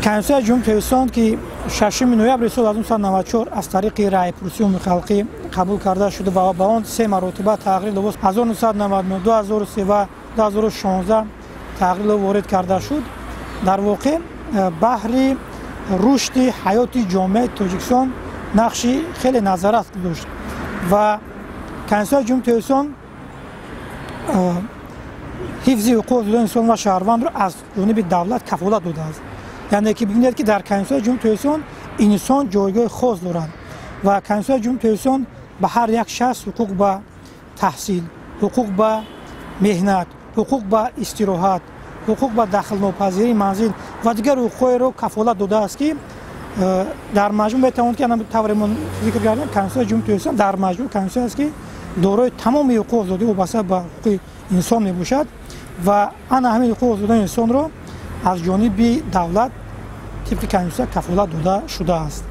Конститутсияи Ҷумҳурии Тоҷикистон, ки 6 ноябри соли 1994 аз тариқи раъйпурсии умумихалқӣ қабул карда шуда ва ба он се маротиба тағйир либос 1999, 2003 ва 2016 тағйир ворид карда шуд, дар воқеъ баҳри рушди ҳаёти ҷомеаи Тоҷикистон нақши хеле назаррас дошт ва Конститутсияи Ҷумҳурии Тоҷикистон ҳифзи ҳуқуқи озодии инсон ва шаҳрвандро аз ҷониби давлат кафолат додааст. Яъне ки бибинед, ки дар Конститутсияи Ҷумҳурии Тоҷикистон инсон ҷойгоҳи хос дорад ва Конститутсияи Ҷумҳурии Тоҷикистон ба ҳар як шахс ҳуқуқ ба таҳсил, ҳуқуқ ба меҳнат, ҳуқуқ ба истироҳат, ҳуқуқ ба дахлнопазирии манзил ва дигар ҳуқуқҳоеро кафолат додааст, ки дар маҷмӯъ метавонад, ки тавре мо зикр кардем, Конститутсияи Ҷумҳурии Тоҷикистон дар маҷмӯъ конститутсия аст, ки дорои тамоми ҳуқуқ озодӣ вобаста ба ҳуқуқи инсон мебошад ва ана ҳамин ҳуқуқ озодии инсонро аз ҷониби давлат тибқи конститутсия кафолат дода шудааст.